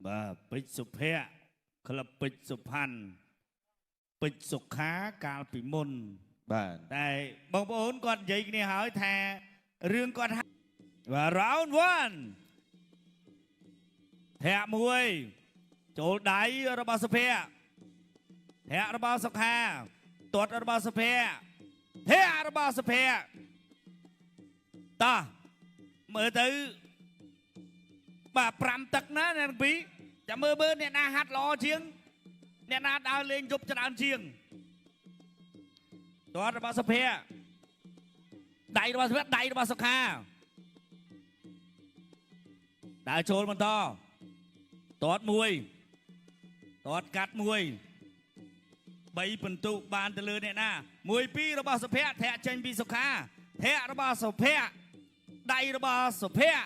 បាទពេជ្រសុភ័ក្រក្លឹបពេជ្រសុផាន់ពេជ្រសុខាកាលពីមុន បាទ តែបងប្អូនគាត់និយាយគ្នាហើយថារឿងគាត់ហាបាទ round 1ធាក់មួយចូលដៃរបស់សុភ័ក្រធាក់របស់សុខាទាត់របស់សុភ័ក្រធាក់របស់សុភ័ក្រតោះមើលទៅបាទ5ទឹកណាអ្នកទាំងពីរចាំមើលមើលអ្នកណាហាត់ល្អជាងអ្នកណាដើរលេងយប់ច្រើនជាង ទាត់របស់សុភ័ក្រដៃរបស់សុភ័ក្រដៃរបស់សុខាដើរចូលបន្តទាត់មួយទាត់កាត់មួយបីពិន្ទុបានទៅលើអ្នកណាមួយពីររបស់សុភ័ក្រធាក់ចេញពីសុខាធាក់របស់សុភ័ក្រដៃរបស់សុភ័ក្រ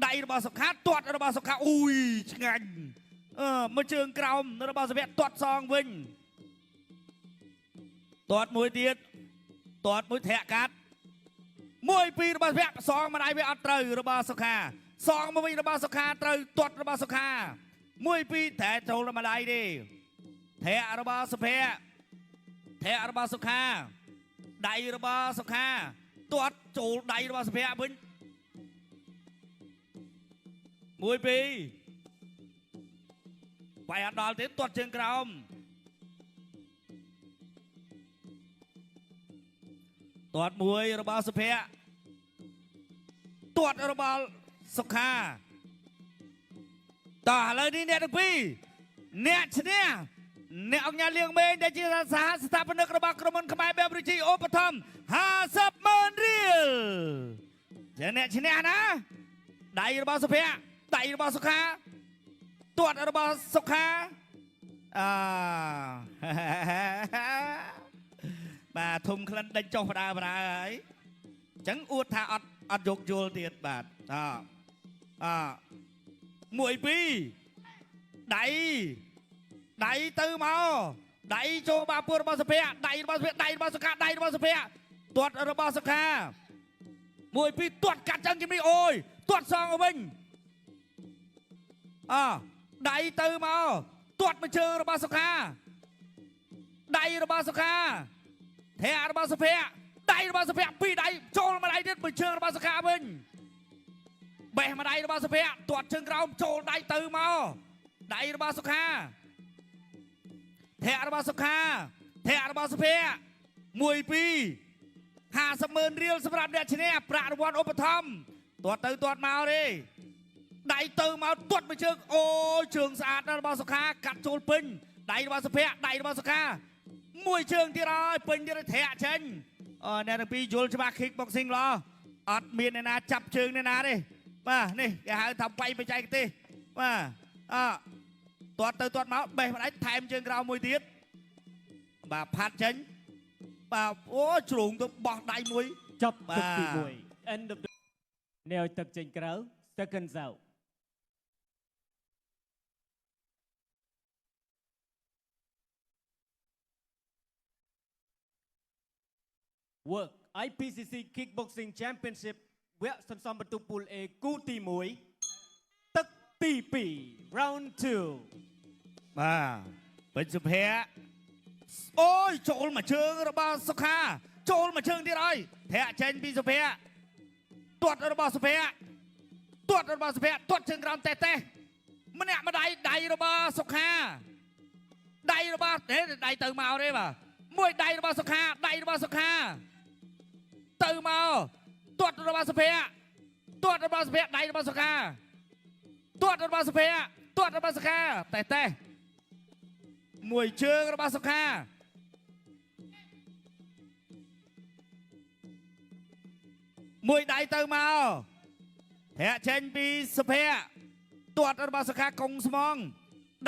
ដៃរបស់សុខាទាត់របស់សុខាអ៊ុយឆ្ងាញ់អឺមកជើងក្រោមរបស់សុភ័ក្រទាត់សងវិញ ទាត់មួយទៀតទាត់មួយធាក់កាត់មួយពីររបស់សុភ័ក្រសងម្ដាយវាអត់ត្រូវរបស់សុខាសងមកវិញរបស់សុខាត្រូវទាត់របស់សុខាមួយពីរតែចូលម្ដាយទេធាក់របស់សុភ័ក្រធាក់របស់សុខាដៃរបស់សុខាទាត់ចូលដៃរបស់សុភ័ក្រវិញមួយពីរវាយអត់ដល់ទេទាត់ជើងក្រោម ទាត់មួយរបស់សុភ័ក្រទាត់របស់សុខាតោះឥឡូវនេះអ្នកទាំងពីរអ្នកឈ្នះអ្នកអង្គការលៀងមេងដែលជាសហស្ថាបនិករបស់ក្រុមហ៊ុនខ្មែរបែបវិជីឧបត្ថម្ភ50ម៉ឺនរៀលជាអ្នកឈ្នះណាដៃរបស់សុភ័ក្រដៃរបស់សុខាទាត់របស់សុខាអា បាទធំក្លិនដេញចុះបដាបដាហើយអញ្ចឹងអួតថាអត់អត់យកយល់ទៀតបាទអអមួយពីរដៃដៃទៅមកដៃចូលបាពួររបស់សុភ័ក្រដៃរបស់សុភ័ក្រដៃរបស់សុខាដៃរបស់សុភ័ក្រទាត់របស់សុខាមួយពីរទាត់កាត់ចឹងជំនេះអូយទាត់សងទៅវិញអដៃទៅមកទាត់មួយជើងរបស់សុខាដៃរបស់សុខា ធាក់របស់សុភ័ក្រដៃរបស់សុភ័ក្រពីរដៃចូលមួយដៃទៀតមួយជើងរបស់សុខាវិញបេះមួយដៃរបស់សុភ័ក្រទាត់ជើងក្រោមចូលដៃទៅមកដៃរបស់សុខាធាក់របស់សុខាធាក់របស់សុភ័ក្រមួយពីរ50ម៉ឺនរៀលសម្រាប់អ្នកឈ្នះប្រាក់រង្វាន់ឧបត្ថម្ភទាត់ទៅទាត់មកទេដៃទៅមកទាត់មួយជើងអូយជើងស្អាតណាស់របស់សុខាកាត់ចូលពេញដៃរបស់សុភ័ក្រដៃរបស់សុខា មួយជើងទៀតហើយពេញទៀតហើយធាក់ចេញអឺអ្នកទាំងពីរយល់ច្បាស់ kick boxing ល្អអត់មានអ្នកណាចាប់ជើងអ្នកណាទេបាទនេះគេហៅថាវាយបច្ចេកទេសបាទអទាត់ទៅទាត់មកបេះម្ដាយថែមជើងក្រោមមួយទៀតបាទផាត់ចេញបាទអូជ្រុងទៅបោះដៃមួយ ចប់ទឹកទី បាទ 1 end of the នេះឲ្យទឹកចេញក្រៅ seconds out Work IPCC Kickboxing Championship វគ្គសន្សំបន្ទុកពូល A គូទី1ទឹកទី2 round 2 បាទពេជ្រសុភ័ក្រអូយចូលមួយជើងរបស់សុខា ចូលមួយជើងទៀតហើយធាក់ចេញពីសុភ័ក្រទាត់របស់សុភ័ក្រទាត់របស់សុភ័ក្រទាត់ជើងក្រោមតេតេម្នាក់ម្ដាយដៃរបស់សុខាដៃរបស់ទេដៃទៅមកទេបាទមួយដៃរបស់សុខាដៃរបស់សុខាទៅមកទាត់របស់សុភ័ក្រទាត់របស់សុភ័ក្រដៃរបស់សុខាទាត់របស់សុភ័ក្រទាត់របស់សុខាតេតេ មួយជើងរបស់សុខាមួយដៃទៅមកធាក់ចេញពីសុភ័ក្រទាត់របស់សុខាកងស្មង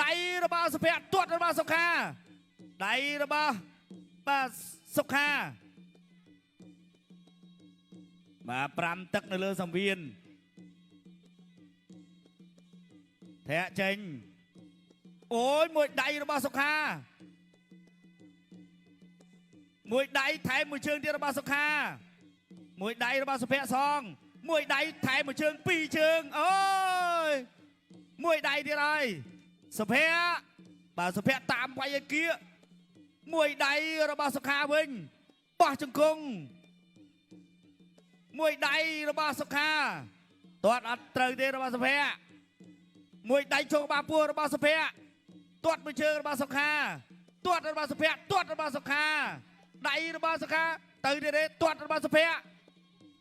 ដៃរបស់សុភ័ក្រទាត់របស់សុខាដៃរបស់បាទសុខាបាទ5ទឹកនៅលើសង្វៀនធាក់ចេញ អូយមួយដៃរបស់សុខាមួយដៃថែមមួយជើងទៀតរបស់សុខាមួយដៃរបស់សុភ័ក្រសងមួយដៃថែមមួយជើងពីរជើងអូយ មួយដៃទៀតហើយសុភ័ក្របាទសុភ័ក្រតាមវាយឲ្យគៀកមួយដៃរបស់សុខាវិញបោះជង្គង់មួយដៃរបស់សុខាទាត់អត់ត្រូវទេរបស់សុភ័ក្រមួយដៃចូលបាពោះរបស់សុភ័ក្រទាត់មួយជើងរបស់សុខាទាត់របស់សុភ័ក្រទាត់របស់សុខាដៃរបស់សុខាទៅទៀតទេទាត់របស់សុភ័ក្រ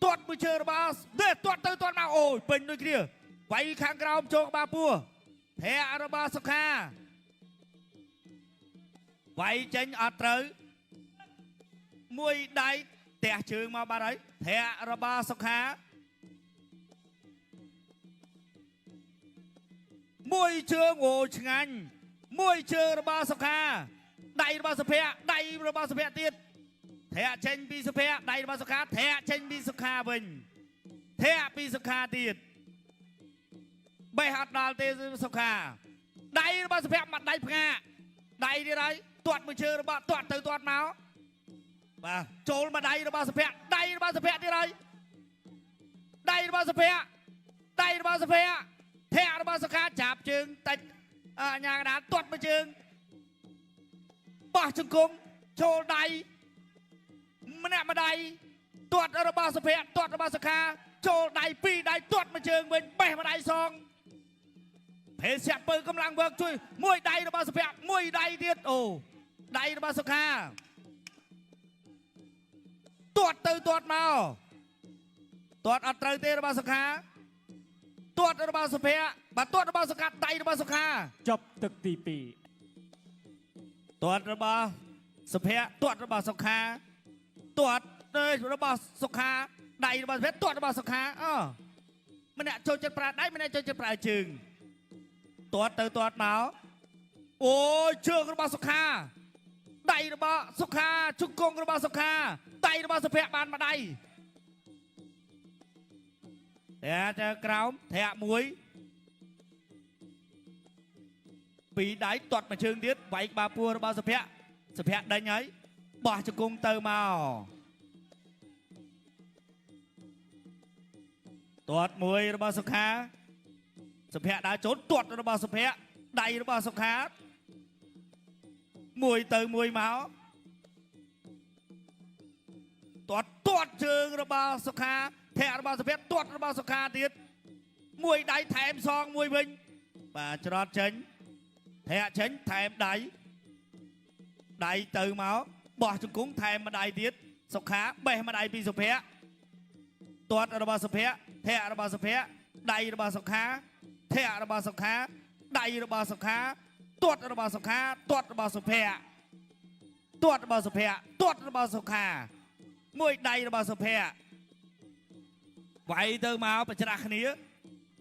ទាត់មួយជើងរបស់ទេទាត់ទៅទាត់មកអូយពេញដូចគ្នាវាយខាងក្រោមចូលក្បាលពោះធាក់របស់សុខាវាយចេញអត់ត្រូវមួយដៃទះជើងមកបាត់ហើយធាក់របស់សុខាមួយជើងអូឆ្ងាញ់មួយជើងរបស់សុខាដៃរបស់សុភ័ក្រដៃរបស់សុភ័ក្រទៀតធាក់ចេញពីសុភ័ក្រដៃរបស់សុខាធាក់ចេញពីសុខាវិញធាក់ពីសុខាទៀតបេះអត់ដល់ទេសុខាដៃរបស់សុភ័ក្រមកដៃផ្ងាដៃទៀតហើយទាត់មួយជើងរបស់ទាត់ទៅទាត់មកបាទចូលមកដៃរបស់សុភ័ក្រដៃរបស់សុភ័ក្រទៀតហើយដៃរបស់សុភ័ក្រដៃរបស់សុភ័ក្រធាក់របស់សុខាចាប់ជើងតិចអញ្ញាកដាលទាត់មួយជើងបោះជង្គង់ចូលដៃម្នាក់ម្ដាយទាត់របស់សុភ័ក្រទាត់របស់សុខាចូលដៃពីរដៃទាត់មួយជើងវិញបេះម្ដាយសងភេសៈពៅកម្លាំងវើកជួយមួយដៃរបស់សុភ័ក្រមួយដៃទៀតអូដៃរបស់សុខាទាត់ទៅទាត់មកទាត់អត់ត្រូវទេរបស់សុខាទាត់របស់សុភ័ក្របាទទាត់របស់សុខាដៃរបស់សុខា ចប់ទឹកទី ទាត់របស់សុភ័ក្រទាត់របស់សុខាទាត់របស់សុខាដៃរបស់សុភ័ក្រទាត់របស់សុខាអូម្នាក់ចូលចិត្តប្រើដៃម្នាក់ចូលចិត្តប្រើជើងទាត់ទៅទាត់មកអូយជើងរបស់សុខាដៃរបស់សុខាជង្គង់របស់សុខាដៃរបស់សុភ័ក្របានមួយដៃតែទៅក្រោមធាក់មួយពីរដៃទាត់មួយជើងទៀតវាយក្បាលពោះរបស់សុភ័ក្រសុភ័ក្រដេញហើយបោះជង្គង់ទៅមកទាត់មួយរបស់សុខាសុភ័ក្រដើរចូលទាត់របស់សុភ័ក្រដៃរបស់សុខាមួយទៅមួយមកទាត់ទាត់ជើងរបស់សុខាធាក់របស់សុភ័ក្រទាត់របស់សុខាទៀតមួយដៃថែមសងមួយវិញបាទច្រត់ចេញធាក់ចេញថែមដៃដៃទៅមកបោះជង្គង់ថែមម្ដាយទៀតសុខាបេះម្ដាយពីសុភ័ក្រទាត់របស់សុភ័ក្រធាក់របស់សុភ័ក្រដៃរបស់សុខាធាក់របស់សុខាដៃរបស់សុខាទាត់របស់សុខាទាត់របស់សុភ័ក្រទាត់របស់សុភ័ក្រទាត់របស់សុខាមួយដៃរបស់សុភ័ក្រវាយទៅមកប្រច្រាស់គ្នា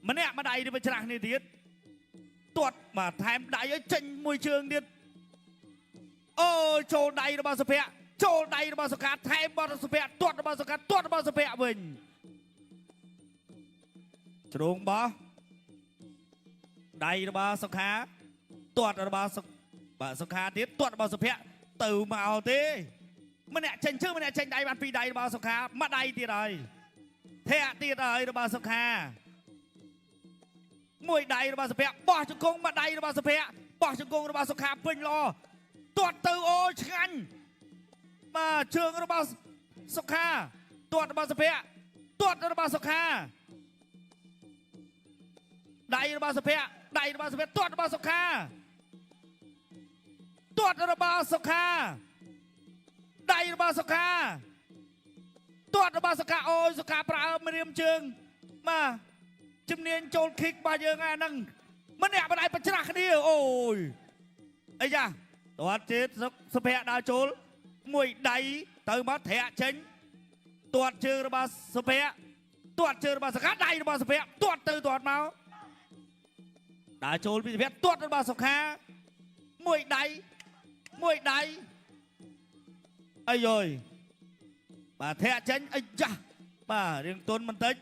ម្នាក់ម្ដាយទៅប្រច្រាស់គ្នាទៀតទាត់បាទថែមដៃឲ្យចេញមួយជើងទៀតអូចូលដៃរបស់សុភ័ក្រចូលដៃរបស់សុខាថែមរបស់សុភ័ក្រទាត់របស់សុខាទាត់របស់សុភ័ក្រវិញជ្រូងបោះដៃរបស់សុខាទាត់របស់សុបាទសុខាទៀតទាត់របស់សុភ័ក្រទៅមកទេម្នាក់ចេញជើងម្នាក់ចេញដៃបានពីរដៃរបស់សុខាមួយដៃទៀតហើយធាក់ទៀតហើយរបស់សុខាមួយដៃរបស់សុភ័ក្របោះជង្គង់មួយដៃរបស់សុភ័ក្របោះជង្គង់របស់សុខាពេញល្អទាត់ទៅអូឆ្ងាញ់បាទជើងរបស់សុខាទាត់របស់សុភ័ក្ត្រទាត់របស់សុខាដៃរបស់សុភ័ក្ត្រដៃរបស់សុភ័ក្ត្រទាត់របស់សុខាទាត់របស់សុខាដៃរបស់សុខាទាត់របស់សុខាអូយសុខាប្រើម្រាមជើងបាទជំនាញចូល kick របស់យើងអាហ្នឹងម្នាក់ម្ដាយប្រច្រាស់គ្នាអូយអីយ៉ាទាត់ទៀតសុភ័ក្រដើរចូលមួយដៃទៅមកធាក់ចេញទាត់ជើងរបស់សុភ័ក្រទាត់ជើងរបស់សុខាដៃរបស់សុភ័ក្រទាត់ទៅទាត់មកដើរចូលពីសុភ័ក្រទាត់របស់សុខាមួយដៃមួយដៃអាយយបាទធាក់ចេញអីយ៉ាបាទរៀងទុនបន្តិច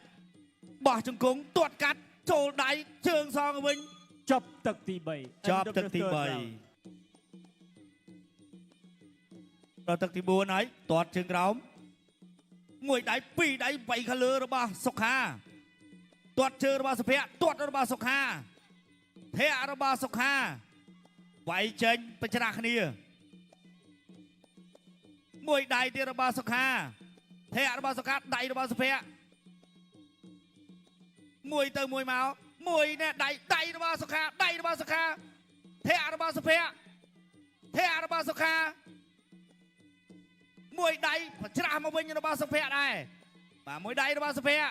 បោះជង្គង់ទាត់កាត់ចូលដៃជើងសងវិញ 2ចប់ទឹកទី3 ចប់ទឹកទី3ដល់ទឹកទី4ហើយទាត់ជើងក្រោមមួយដៃពីរដៃវៃខាងលើរបស់សុខាទាត់ជើងរបស់សុភ័ក្រទាត់របស់សុខា ធាក់របស់សុខាវាយចេញបច្ច្រាស់គ្នាមួយដៃទៀតរបស់សុខាធាក់របស់សុខាដៃរបស់សុភ័ក្រមួយទៅមួយមកមួយនេះដៃដៃរបស់សុខាដៃរបស់សុខាធាក់របស់សុភ័ក្រធាក់របស់សុខាមួយដៃបច្ច្រាស់មកវិញរបស់សុភ័ក្រដែរបាទមួយដៃរបស់សុភ័ក្រ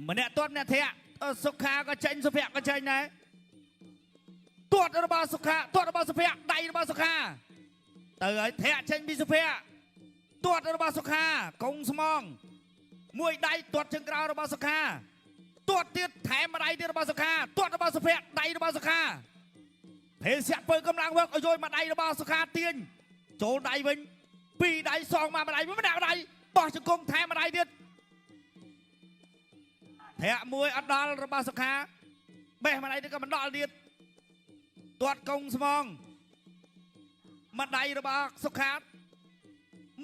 ម្នាក់ទាត់ម្នាក់ធាក់សុខាក៏ចេញសុភ័ក្រក៏ចេញដែរទាត់របស់សុខាទាត់របស់សុភ័ក្រដៃរបស់សុខាទៅហើយធាក់ចេញពីសុភ័ក្រទាត់របស់សុខាកងស្មងមួយដៃទាត់ជើងក្រោយរបស់សុខាទាត់ទៀតថែមម្ដៃទៀតរបស់សុខាទាត់របស់សុភ័ក្រដៃរបស់សុខាភេសៈពើកម្លាំងវឹកឲ្យយមួយដៃរបស់សុខាទាញចូលដៃវិញពីរដៃសងមកម្ដៃវិញម្នាក់ម្ដៃបោះជង្គង់ថែមម្ដៃទៀតធាក់មួយអត់ដល់របស់សុខាបេះម្ដៃទៀតក៏មិនដល់ទៀតទាត់កងស្មងម្ដៃរបស់សុខា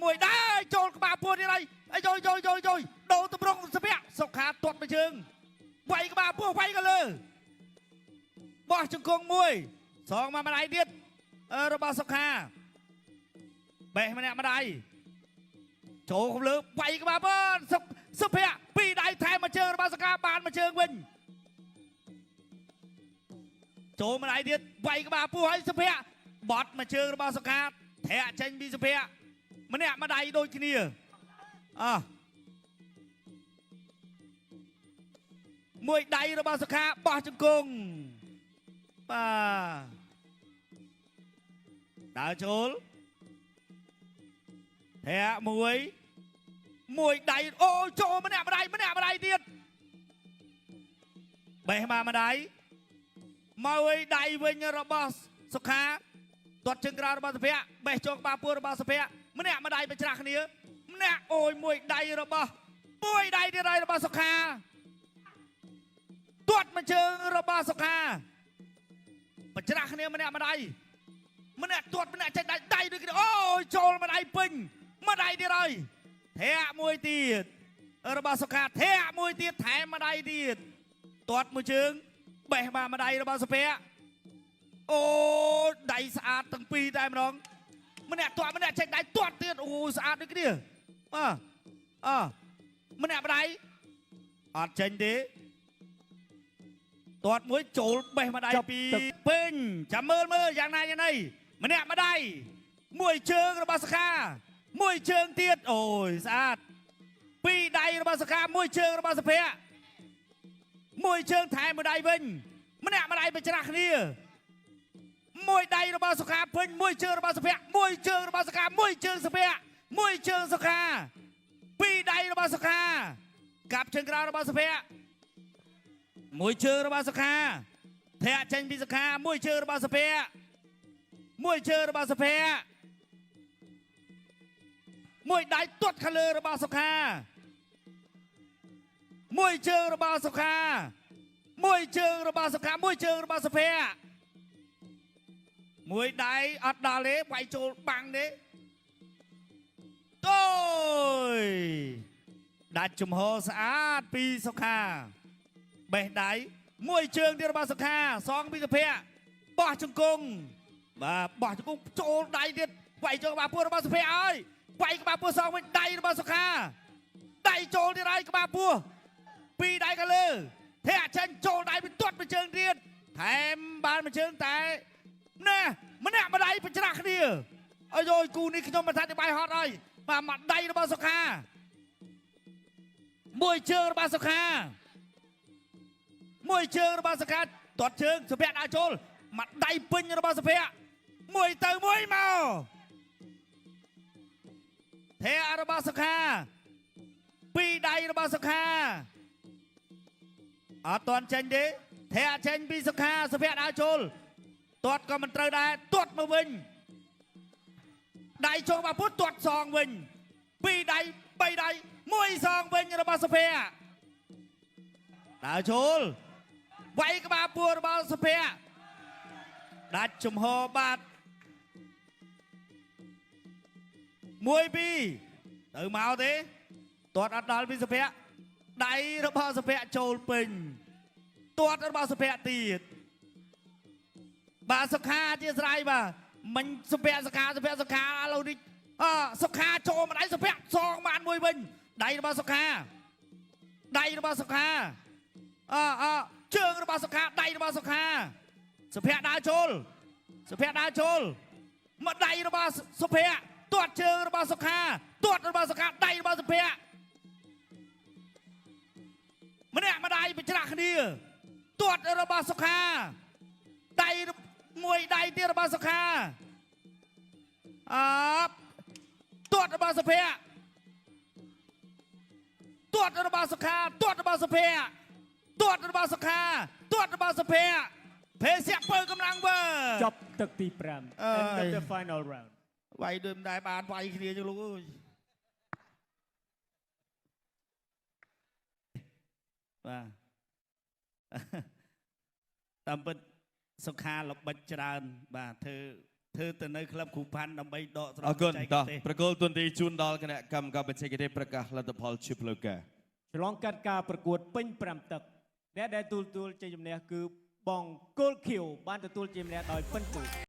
មួយដែរចូលក្បាលពួនទៀតហើយអាយយយយយយដូរតម្រង់សុភ័ក្រសុខាទាត់មួយជើងវាយក្បាលពោះវាយក៏លើបោះជង្គង់មួយសងមកម្ដៃទៀតរបស់សុខាបេះម្នាក់ម្ដៃចូលកំលើវាយក្បាលពនសុសុភ័ក្រពីរដៃថែមមួយជើងរបស់សុខាបានមួយជើងវិញចូលម្ដៃទៀតវាយក្បាលពោះឲ្យសុភ័ក្របត់មួយជើងរបស់សុខាធាក់ចេញពីសុភ័ក្រម្នាក់ម្ដៃដូចគ្នាអោះមួយដៃរបស់សុខាបោះជង្គង់បាទដើរចូលធាក់មួយមួយដៃអូចូលម្នាក់ម្ដៃម្នាក់ម្ដៃទៀតបេះមកម្ដៃមួយដៃវិញរបស់សុខាទាត់ជើងក្រោយរបស់សុភ័ក្របេះចូលក្បាលពោះរបស់សុភ័ក្ត្រម្នាក់ម្ដៃបច្ច្រាស់គ្នាម្នាក់អូយមួយដៃរបស់មួយដៃទៀតហើយរបស់សុខាទាត់មួយជើងរបស់សុខាបច្ច្រាស់គ្នាម្នាក់ម្ដៃម្នាក់ទាត់ម្នាក់ចេញដៃដៃដូចគ្នាអូយចូលម្ដៃពេញម្ដៃទៀតហើយធាក់មួយទៀតរបស់សុខាធាក់មួយទៀតថែមម្ដៃទៀតទាត់មួយជើងបេះមកម្ដៃរបស់សុភ័ក្ត្រអូដៃស្អាតទាំងពីរតែម្ដងម្នាក់ទាត់ម្នាក់ចេញដៃទាត់ទៀតអូស្អាតដូចគ្នាបាទអម្នាក់ម្ដៃអត់ចេញទេទាត់មួយចូលបេះម្ដៃពីពេញចាំមើលមើលយ៉ាងណាយ៉ាងណីម្នាក់ម្ដៃមួយជើងរបស់សុខាមួយជើងទៀតអូយស្អាតពីរដៃរបស់សុខាមួយជើងរបស់សុភ័ក្ត្រមួយជើងថែមមួយដៃវិញម្នាក់ម្ដៃបច្ច្រាស់គ្នាមួយដៃរបស់សុខាពេញមួយជើងរបស់សុភ័ក្ត្រមួយជើងរបស់សុខាមួយជើងសុភ័ក្ត្រមួយជើងសុខាពីរដៃរបស់សុខាកាប់ជើងក្រោយរបស់សុភ័ក្ត្រមួយជើងរបស់សុខាធាក់ចេញពីសុខាមួយជើងរបស់សុភ័ក្ត្រមួយជើងរបស់សុភ័ក្ត្រមួយដៃទាត់ខាងលើរបស់សុខាមួយជើងរបស់សុខាមួយជើងរបស់សុខាមួយជើងរបស់សុភ័ក្ត្រមួយដៃអត់ដល់ទេវាយចូលបាំងទេតយដាច់ជំហរស្អាតពីសុខាបេះដៃមួយជើងទៀតរបស់សុខាសងពីសុភ័ក្របោះជង្គង់បាទបោះជង្គង់ចូលដៃទៀតវាយចូលក្បាលពោះរបស់សុភ័ក្ត្រហើយវាយក្បាលពោះសងវិញដៃរបស់សុខាដៃចូលទៀតហើយក្បាលពោះពីរដៃក៏លើធាក់ចេញចូលដៃវិញទាត់មួយជើងទៀតថែមបានមួយជើងតែណែម្នាក់ម្ដៃបច្ច្រាស់គ្នាអើយយគូនេះខ្ញុំមិនថាទៅបាយហត់ហើយបាទមួយដៃរបស់សុខាមួយជើងរបស់សុខាមួយជើងរបស់សុខាទាត់ជើងសុភ័ក្រដាក់ចូលមួយដៃពេញរបស់សុភ័ក្រមួយទៅមួយមកធាក់របស់សុខាពីរដៃរបស់សុខាអត់ទាន់ចេញទេធាក់ចេញពីសុខាសុភ័ក្រដាក់ចូលទាត់ក៏មិនត្រូវដែរទាត់មកវិញដៃចូលមកពុតទាត់សងវិញពីរដៃបីដៃមួយសងវិញរបស់សុភ័ក្រដើរចូលវាយក្បាលពោះរបស់សុភ័ក្រដាច់ជំហរបាទមួយពីរទៅមកទេទាត់អត់ដល់ពីសុភ័ក្រដៃរបស់សុភ័ក្រចូលពេញ ទាត់របស់សុភ័ក្រទៀតបាទសុខាអធិស្ឋានបាទមិញសុភ័ក្រសុខាសុភ័ក្រសុខាឥឡូវនេះអសុខាចូលម្ដាយសុភ័ក្រសងបានមួយវិញដៃរបស់សុខាដៃរបស់សុខាអអជើងរបស់សុខាដៃរបស់សុខាសុភ័ក្រដើរចូលសុភ័ក្រដើរចូលមកដៃរបស់សុភ័ក្រទាត់ជើងរបស់សុខាទាត់របស់សុខាដៃរបស់សុភ័ក្រម្នាក់ម្ដាយប្រច្រាស់គ្នាទាត់របស់សុខាដៃមួយដៃទៀតរបស់សុខាអបទាត់របស់សុភ័ក្រទាត់របស់សុខាទាត់របស់សុភ័ក្រទាត់របស់សុខាទាត់របស់សុភ័ក្រភេសៈពើកម្លាំងវើ ចប់ទឹកទី5 អើយ End of the final round. វាយដូចមិនដែលបានវាយគ្នាចឹងលោកអើយបាទតាមពិតសុខាល្បិចច្រើន បាទធ្វើធ្វើទៅនៅក្លឹបគ្រូផាន់ដើម្បីដកស្រ អរគុណ បច្ចេក តោះ ទេស ប្រកល់ទុនទីជូនដល់គណៈកម្មការបច្ចេកទេសប្រកាសលទ្ធផលជាផ្លូវការ ឆ្លងកាត់ការប្រកួតពេញ5ទឹកអ្នកដែលទូលទួលជ័យជំនះគឺបងគល់ខៀវបានទទួលជ័យជំនះដោយពិនពូ